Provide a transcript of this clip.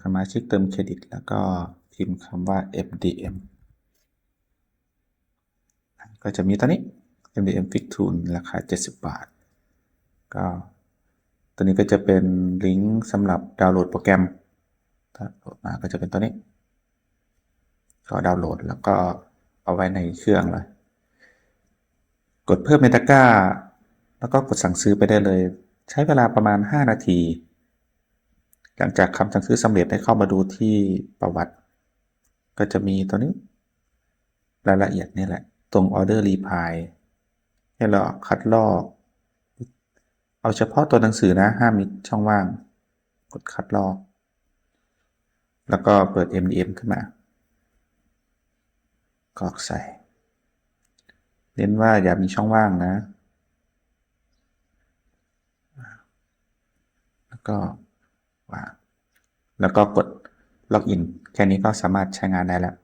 ສະມາຊິກເຕີມເຄຣດິດ ແລ້ວກໍພິມຄຳວ່າ MDM ກໍຈະມີຕົວນີ້ MDM Fix Tool ລາຄາເຈັດສິບບາດ. ກໍຕົວນີ້ກໍຈະເປັນລິງສຳລັບດາວໂຫຼດໂປຣແກຣມ ດາວໂຫຼດມາກໍຈະເປັນຕົວນີ້ ກໍດາວໂຫຼດ ແລ້ວກໍເອົາໄວ້ໃນເຄື່ອງເລີຍ. ກົດເພີ່ມໃນຕະກ້າ ແລ້ວກໍກົດສັ່ງຊື້ໄປໄດ້ເລີຍ. ໃຊ້ເວລາປະມານຫ້ານາທີ. ຫຼັງຈາກຄຳສັ່ງຊື້ສຳເລັດ ໃຫ້ເຂົ້າມາດູທີ່ປະຫວັດ ກໍຈະມີຕົວນີ້ ລາຍລະອຽດນີ້ແຫຼະ ຕົງ Order Reply ໃຫ້ເຮົາຄັດລອກ ເອົາສະເພາະຕົວໜັງສືນະ ຫ້າມມີຊ່ອງວ່າງ. ກົດຄັດລອກ ແລ້ວກໍເປີດ MDM ຂຶ້ນມາ ກອກໃສ່ ເນັ້ນວ່າຢ່າມີຊ່ອງວ່າງນະ ແລ້ວກໍວາງ ແລ້ວກໍກົດ Login. ແຄ່ນີ້ກໍສາມາດໃຊ້ງານໄດ້ແລ້ວ.